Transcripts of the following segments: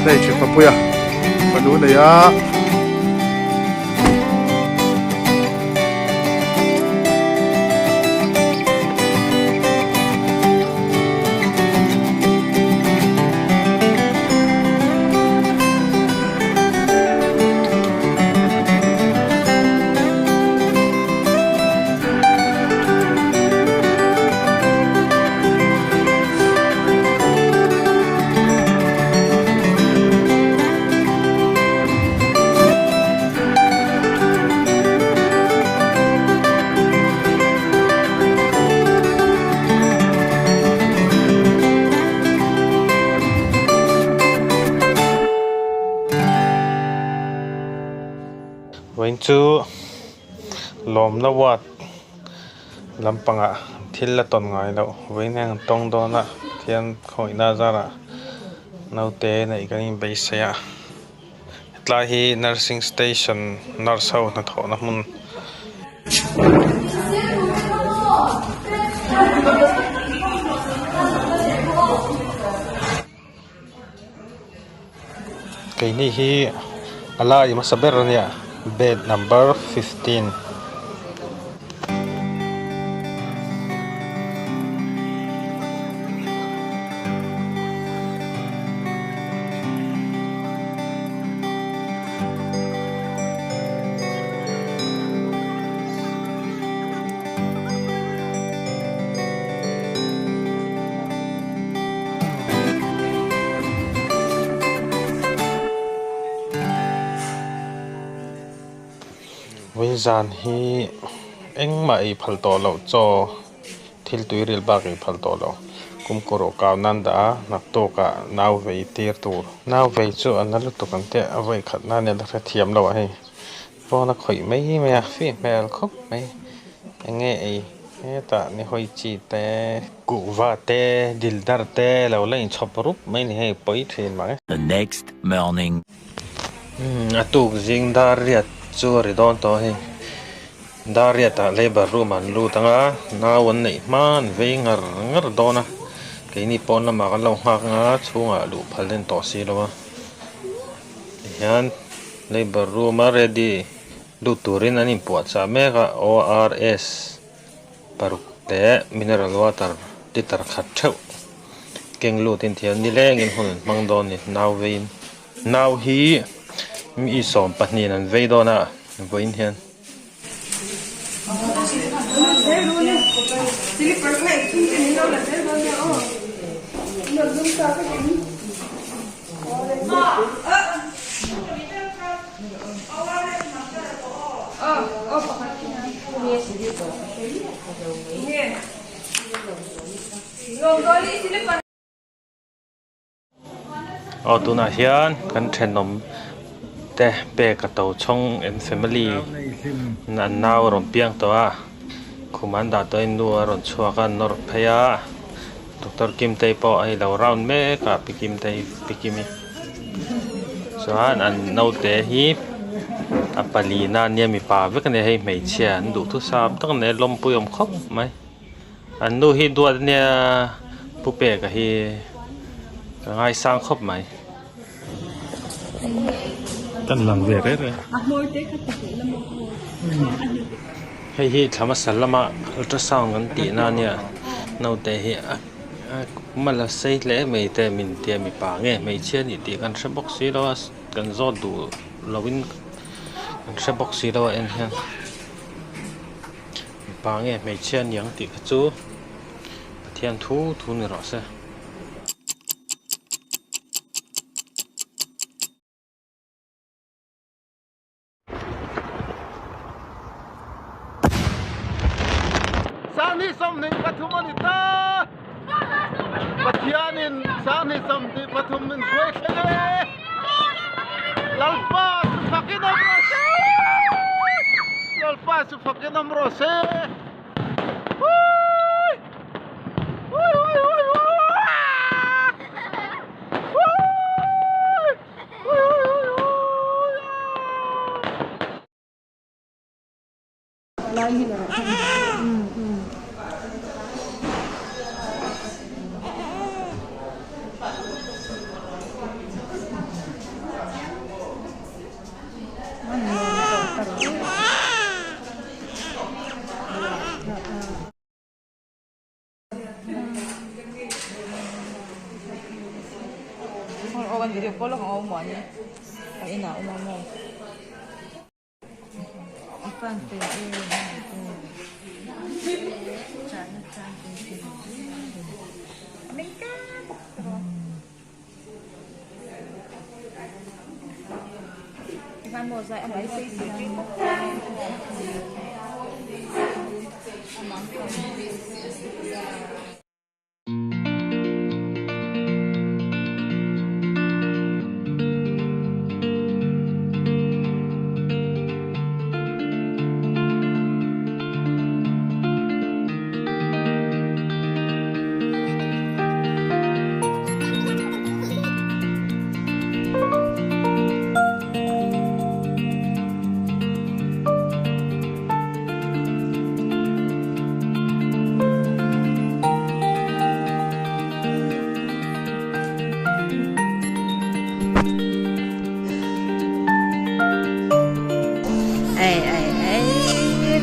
Hei thian papuia fanu nei a. Vawiin chu lawmna ward lampangah thil la tawn ngai loh vawiin hian an tawng dawn a pathian khawihna zarah naute neih kan inbeisei a hetlai hi nursing station nurse ho hnathawhna hmun. Keini hi a lai hmasa ber a nia bed number 15. Vawiin zan hi engmah ei phal tawh loh chaw thil tui ril bak ei phal tawh lo kum kawrawh kau nan dah a naktuk ah nau vei tir tur nau vei chu a na lutuk ang teh a vawi khat nan nia la hrethiam lo a hei phone a khawih mai mai a fih hmel khawp mai eng nge ei hetah ni hawi chi te kuhva te dil dar te lo la inchhawp rup mai ni hei pawi thin mai. The next morning. Umm a tuk zing dar riat chu a ri dawn tawh a hei dar riat ah labour room ah an lut ang a nau an neih hma an vei ngar ngar dawn a keini pawn lamah kan lo nghak ang a chhungah luh phal den tawh si lo a tihian labour room a ready lut turin an inpuahchah mek a ORS paruk leh mineral water liter khat theuh keng lutin thian nilengin hun an hmang dawn a ni nau veiin. Nau hi mi 12 an vei dawn a vawiin hian. Aw tunah hian kan thenawm te pek a to chhawng em family an nau a rawn piang tawh a khum an dah tawh a nu a rawn chhuak a nawr phei a doctor kimtei pawh a hei lo round mek a pi kimtei pi kimi chuan an naute hi a palina ania mipa vek ania hei hmeichhia an duhthusam tak ania lawmpui awm khawp mai. An nu hi duat ania pu peka hi ka ngaisang khawp mai. Kan lang ve reng reng. Hei hi thla hmasa lama ultrasound kan tih na ania naute hi a mal a sei hle mai te min tia mipa nge hmeichhia a nih tih kan hre bawk si lo a kan zawt duh lo in kan hre bawk si lo a en hian. Mipa nge hmeichhia aniang tih kha chu Pathian thu thu ni rawh se. Sangni 23 a ni ta! Pathianin Sangni 23 min hruai thleng e! Lalpa chu fakin awm rawh se! Lalpa chu fakin awm rawh se! Hui! Hui hui hui hui! Hui! Hui hui hui hui! lawk ang aw muani a inah a awm ang maw. A fan fel em a ni tawh. Chahna chang te hi a meng kar bawk tawh a. Tikhan maw zai a hmai sei sei tui khawp mai. Ei ei ei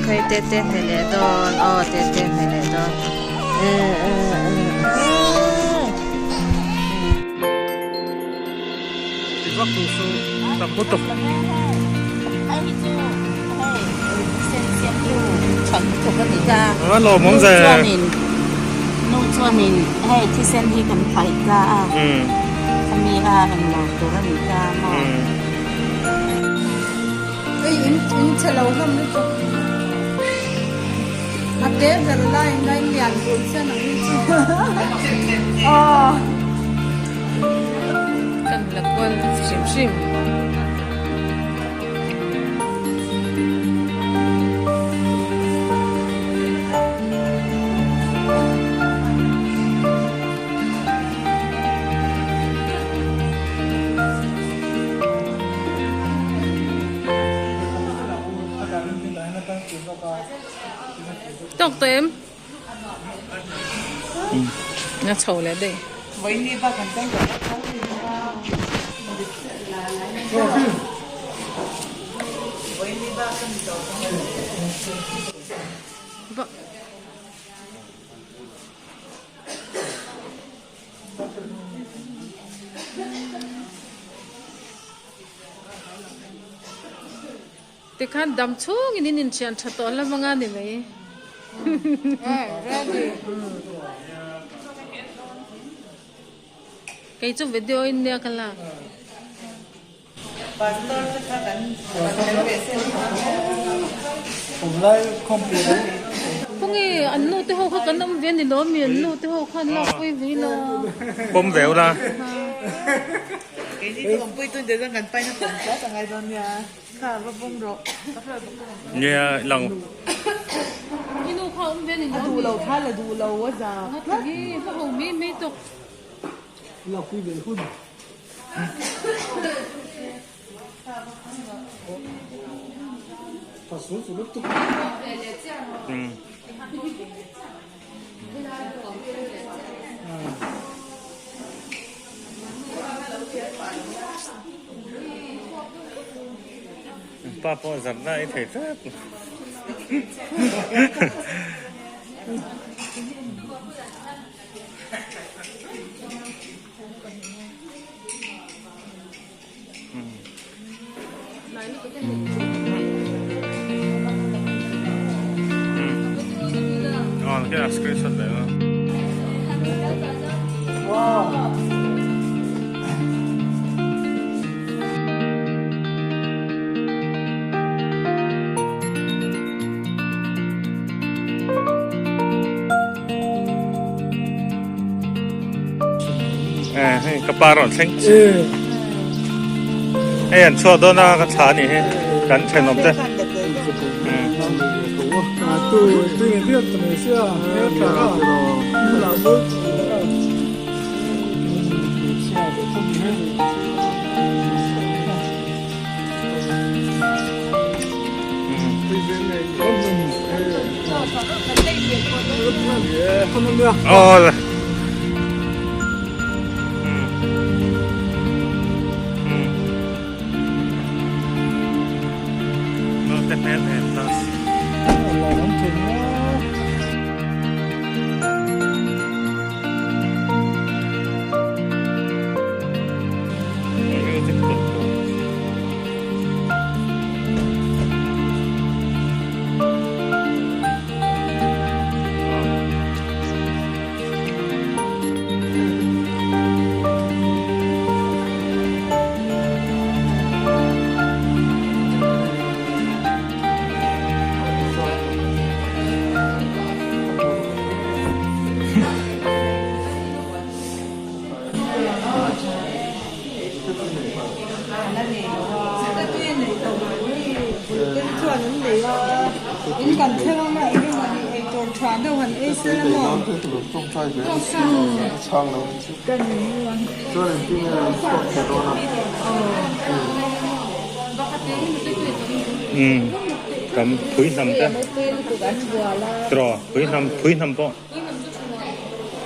khawi te te hne leh dawn aw te te hne leh dawn Nu chuanin hei thisen hi kan paih ta a khami a englo tur a ni ta maw. Hei in in chhe lo hlawm lutuk a te ber lai in lai lian bul chian ang hi chu aw. Kan la kual hrim hrim. Tawk tawh em? A chho leh daih. Tikhan dam chhungin in inthian tha tawh hlawm anga ni mai. Kei chu video in nia ka lak. Khawnge an nu te ho kha kan awm ve a ni lo mi an nu te ho khan lak pui ve ila. Pawm ve ula. Nia lang. I nu kha awm ve a ni lo mi. Nga ti nge va ho mai mai tawk. Pa pawh zarh na i thei tlat. Screenshot leh la. Hei ka pa rawn thleng hei an chhuak dawn a ka thla a nih hi kan thenawm te Aw chuan an nei a, in kan thleng anga eng emaw ni ei tur tha deuh han ei se la maw? Umm tam phui hnam te tiraw phui hnam phui hnam pawh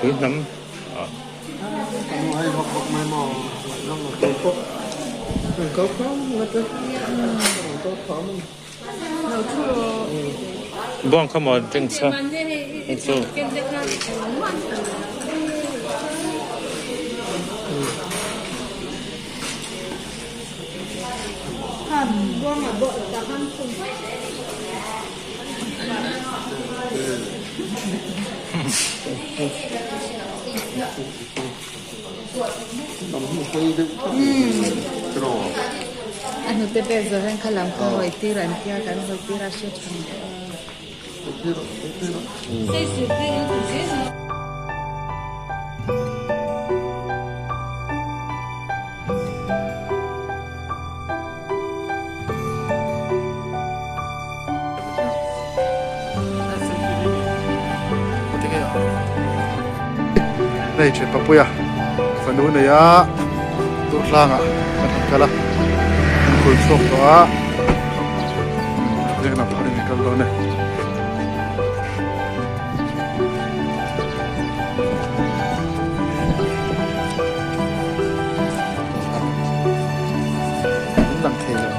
phui hnam ah. Buang kha maw drinks kha hei chu. A hnute pek zawh hian kha lam kha hawi tir an tia kan hawi tir a hre tha ang tawh a. Hei thian papuia fanu nei a durhlangah kan han kal a kan kul chhuak tawh a veng lam pawhin kan kal dawn e. Lang thei lo.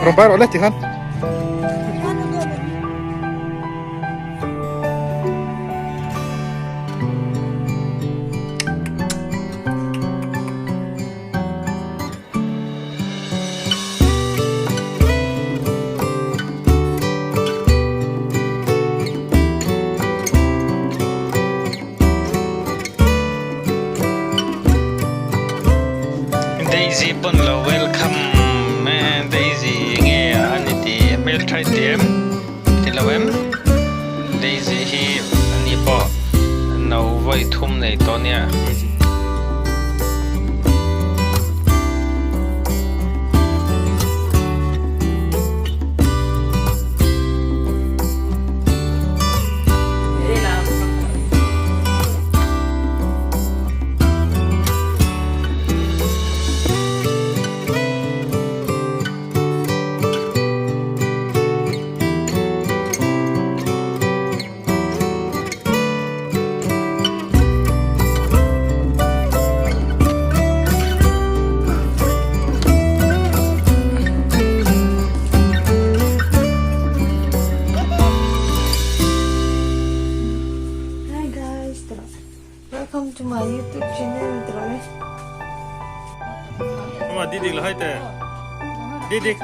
Rawn bai rawh le tikhan. Daisy pawn lo welcome e Daisy nge a ni tih hmeltha i ti em ti lo em Daisy hi ani pawh no vawi thum nei tawh ania. Hi guys, welcome to my YouTube channel. Ama didik lah hai te. Didik.